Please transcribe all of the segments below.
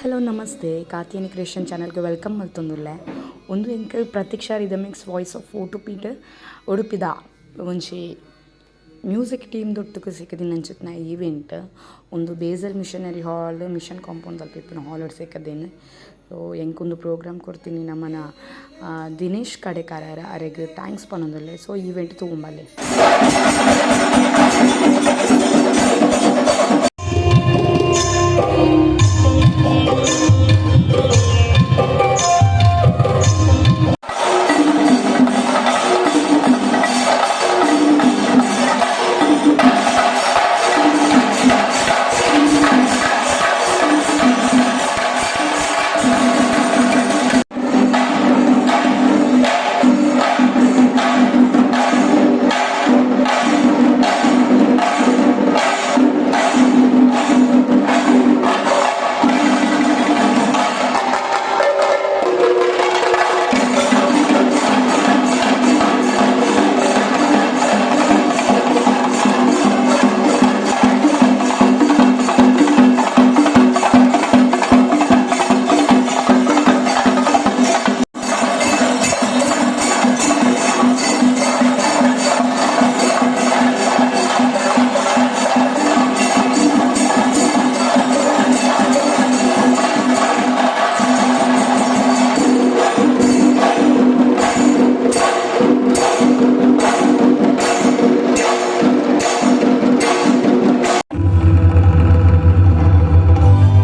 Hello ನಮಸ್ತೆ. Katyayini creation ಚಾನಲ್ಗೆ welcome ಮಲ್ತೊಂದುಲ್ಲೆ. ಒಂದು ಎಂಕ್ ಪ್ರತೀಕ್ಷಾ ರಿದಮಿಕ್ಸ್ ವಾಯ್ಸ್ ಆಫ್ ಉಡುಪಿಡ್ ಉಡುಪಿದ ಒಂಜಿ ಮ್ಯೂಸಿಕ್ ಟೀಮ್ ದೊಟ್ಟುಗು ಸಿಕ್ಕದಿನಂಚಿತ್ತಿನ ಈವೆಂಟ್. ಉಂದು Basel missionary hall, mission compound ದಲ್ಪ ಇಪ್ಪುನ ಹಾಲ್ ಸಿಕ್ಕದೇನು. ಸೊ ಎಂಕ್ ಉಂದು ಪ್ರೋಗ್ರಾಮ್ ಕೊರ್ತೀನಿ ನಮನ ದಿನೇಶ್ ಕಡೆಕಾರರ, ಅರೆಗ್ thanks ಪನೊಂದುಲ್ಲೆ. ಸೊ ಈವೆಂಟ್ ತೂವೊಂಬಲ್ಲೆ.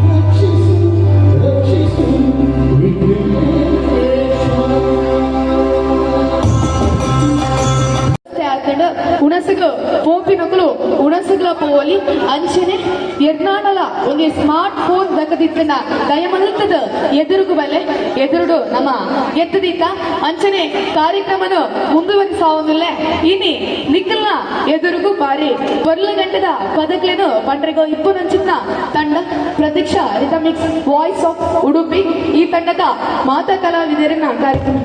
ರಕ್ಷಿಸು ರಕ್ಷಿಸು ವಿಘ್ನೇಶ್ವರ. ಆತಂಡ ಉಣಸುಗು ಪೋಪಿನಕುಲು ಉಣಸುಗ್ಲ ಪೋವಲಿ. ಅಂಚನೆ ಎರ್ನಾಡಲ ಒಂಜಿ ಸ್ಮಾರ್ಟ್ ಫೋನ್ ದಕ್ಕದಿತ್ತನ ದಯಮಲ್ತದ ಎದುರುಗು ಬಲೆ. ಎದುರುಡು ನಮ್ಮ ಎತ್ತದೀತ. ಅಂಚನೆ ಕಾರ್ಯಕ್ರಮನ ಮುಂದುವರಿಸಾವೊಂದುಲ್ಲೆ. ಇನಿ ನಿಖಲ್ನ ಎದುರುಗು ಬಾರಿ ಪೊರ್ಲ ಗಂಟದ ಪದಕ್ಲೇನು ಪಂಡ್ರೆಗೋ ಇಪ್ಪುನಂಚಿನ ತಂಡ ಪ್ರತೀಕ್ಷಾ ರಿಥಮಿಕ್ಸ್ ವಾಯ್ಸ್ ಆಫ್ ಉಡುಪಿ. ಈ ತಂಡದ ಮಾತಾ ಕಲಾವಿದರನ್ನ ಕಾರ್ಯಕ್ರಮ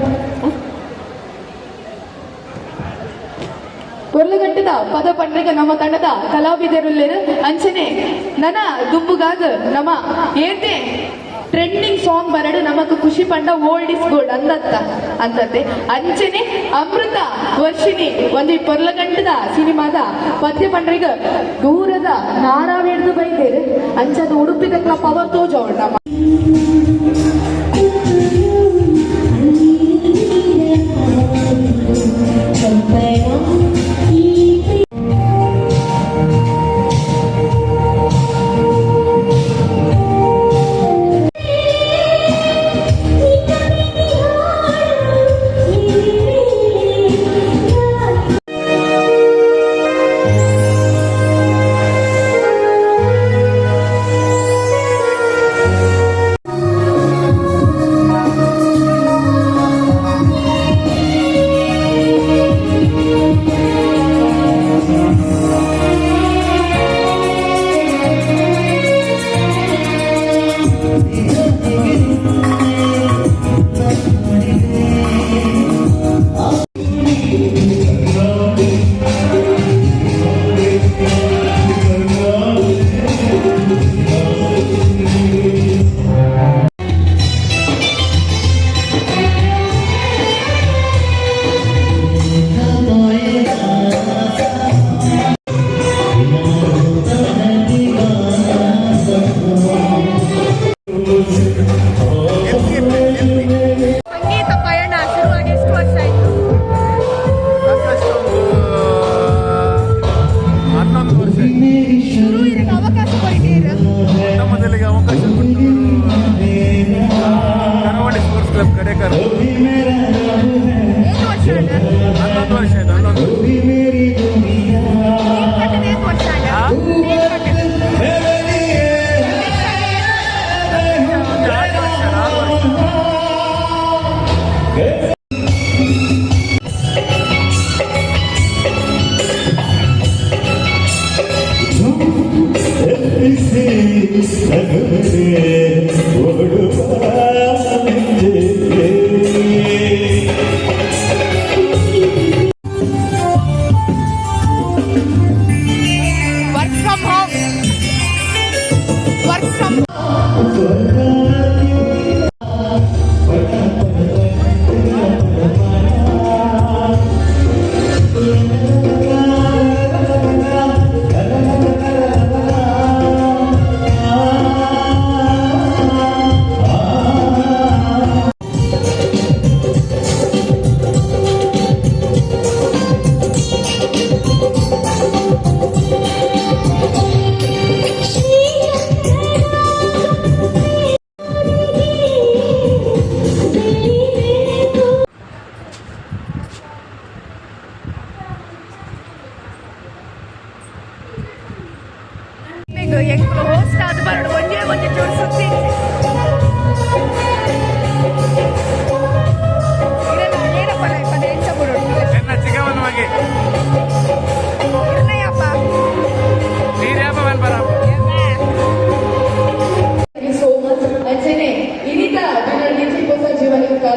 ಪೊರ್ಲುಗಂಟದ ಪದ ಪಂಡ್ರಿಗ ನಮ್ಮ ತಂಡದ ಕಲಾವಿದರುಲ್ಲೇರು. ಅಂಚನೆ ನನ ದುಂಬುಗಾಗ ನಮ್ಮ ಏತೆ ಟ್ರೆಂಡಿಂಗ್ ಸಾಂಗ್ ಬರಡು ನಮಕ್ ಖುಷಿ ಪಂಡ ಓಲ್ಡ್ is gold ಅಂದತ್ತ ಅಂತತೆ. ಅಂಚನೆ ಅಮೃತ ವರ್ಷಿಣಿ ಒಂಜಿ ಪೊರ್ಲಗಂಟದ ಸಿನಿಮಾದ ಪದ್ಯ ಪಂಡ್ರಿಗ ದೂರದ ನಾರಾವೇಡ್ದು ಬೈದೇರು. ಅಂಚದ ಉಡುಪಿದಕ್ಲ ಪವರ್ ತೋಜೋಳು ನಮ್ಮ. ಸಂಗೀತ ಪಯಣ ಶುರುವಾಗಿ ಎಷ್ಟು ವರ್ಷ ಆಯ್ತು? ಸಾಕಷ್ಟು, ಒಂದು 11 ವರ್ಷ ಆಯ್ತು. ಶುರು ಇದಕ್ಕೆ ಅವಕಾಶ ಕೊಟ್ಟಿದ್ದೀರಾ? ಮೊಟ್ಟ ಮೊದಲಿಗೆ ಅವಕಾಶ ಕೊಟ್ಟವರು ಕರಾವಳಿ ಸ್ಪೋರ್ಟ್ಸ್ ಕ್ಲಬ್ ಕಡೆಕರ್. ಏನು ವರ್ಷ ಅಣ್ಣ? 11 ವರ್ಷ ಆಯ್ತು, 11. ಟೀಮ್ ಕಟ್ಟಿದ ಏನು ವರ್ಷ ಅಣ್ಣ? ಆ? ಟೀಮ್ ಕಟ್ಟಿದ? ಒಂದು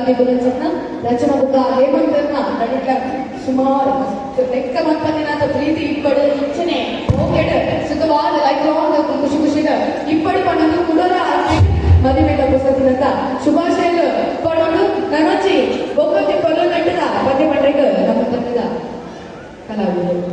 ದಿಗುಲಂಚಿನ ರಚನಾ ಬುಕ್ಕ ಹೇಮಂತರ್ನ ನಡುಟ್ಲ ಸುಮಾರು ಲೆಕ್ಕ ಮಲ್ಪಂದಿನಾತ ಪ್ರೀತಿ ಇಪ್ಪಡು ಇಂಚನೆ ಓಕೆಡ್ ಸುಖವಾದ ಲೈಫ್ ಲಾಂಗ್ ಖುಷಿ ಖುಷಿದ ಇಪ್ಪಡು ಪಣ್ಣೊಂದು ಕುಡರ ಮದುವೆದ ಪುಸ್ತಕದಂತ ಶುಭಾಶಯಲು ಪಡೋಡು ನನೊಂಜಿ ಬೊಕ್ಕೊಂಜಿ ಪೊಲು ನಟ್ಟದ ಪದ್ಯ ಪಂಡ್ರೆಗ್ ನಮ್ಮ ತಂಡದ ಕಲಾವಿದರು.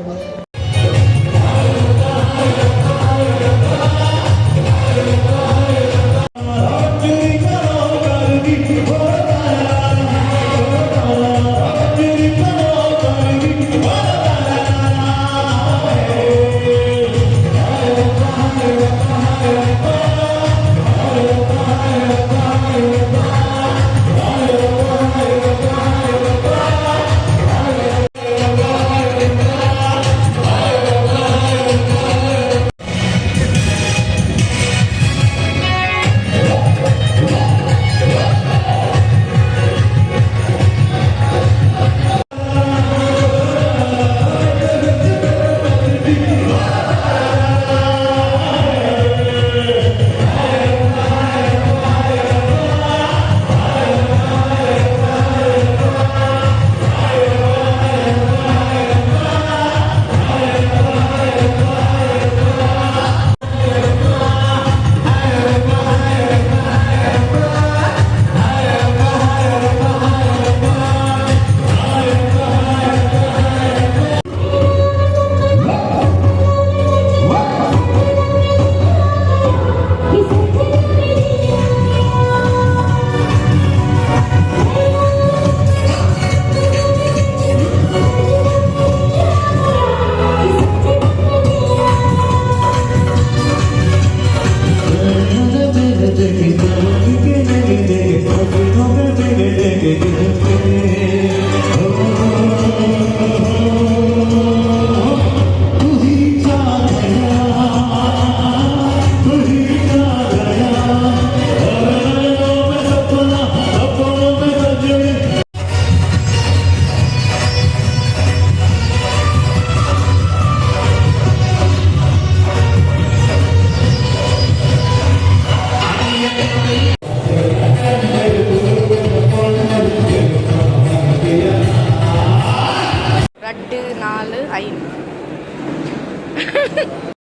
ರಡ್ಡ್ ನಾಲ್ ಐನ್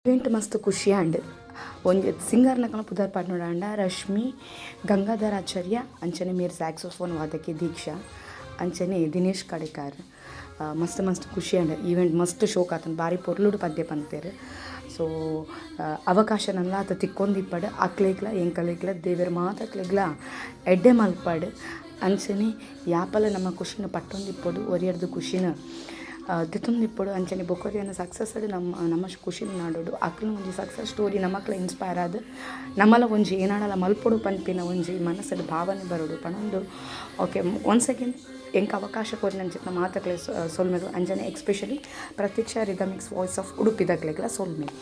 ಇವೆಂಟ್ ಮಸ್ತ್ ಖುಷಿ ಆಂಡ್. ಒಂಜಿ ಸಿಂಗರ್ನಕಲ್ನ ಪುದರ್ ಪಾಡ್ನೋಡಾಂಡ ರಶ್ಮಿ ಗಂಗಾಧರಾಚಾರ್ಯ, ಅಂಚನೆ ಮೇರ್ ಸ್ಯಾಕ್ಸೋಫೋನ್ ವಾದಕಿ ದೀಕ್ಷಾ, ಅಂಚನೆ ದಿನೇಶ್ ಕಡೆಕಾರ್. ಮಸ್ತ್ ಮಸ್ತ್ ಖುಷಿ ಆಂಡ್. ಈವೆಂಟ್ ಮಸ್ತ್ ಶೋಕ್ ಆತುಂಡು. ಬಾರಿ ಪೊರ್ಲುಡು ಪದ್ಯ ಪನ್ಪೆರ್. ಸೊ ಅವಕಾಶನಲ್ಲ ಆತ ತಿಕ್ಕೊಂದಿಪ್ಪಡ್. ಅಕ್ಲೆಗ್ಲ ಎಂಕಲೆಗ್ಲ ದೇವೆರ್ ಮಾತಕ್ಲೆಗ್ಲ ಎಡ್ಡೆ ಮಲ್ಪಡ್. ಅಂಚನೆ ಯಾಪಲ ನಮ್ಮ ಖುಷಿನ ಪಟ್ಟೊಂದಿಪ್ಪೊಡು, ಒರಿಯರ್ದ್ ಖುಷಿನ ದೆತ್ತೊಂದಿಪ್ಪೊಡು. ಅಂಚನೆ ಬೊಕೊರಿಯನ ಸಕ್ಸಸ್ ನಮ್ಮ ನಮ್ಮ ಖುಷಿನ ನಾಡೋಡು. ಅಕ್ಲ್ನ ಒಂಜಿ ಸಕ್ಸಸ್ ಸ್ಟೋರಿ ನಮಕ್ಲ ಇನ್ಸ್ಪೈರ್ ಆದ್ ನಮಲ ಒಂಜಿ ಏನಾಂಡಲ ಮಲ್ಪೊಡು ಪನ್ಪಿನ ಒಂಜಿ ಮನಸ್ಸುಡು ಭಾವನೆ ಬರೊಡು ಪನೊಂದು. ಓಕೆ, ಒನ್ಸ್ ಅಗೇನ್ ಎಂಕ್ ಅವಕಾಶ ಕೊರಿನಂಚಿತ್ತಿನ ಮಾತಕ್ಲೆ ಸೊಲ್ಮೆಲು. ಅಂಚನೆ especially Pratiksha Rhythmix voice of ಉಡುಪಿದಕ್ಲೆಗ್ಲ ಸೊಲ್ಮೆಲು.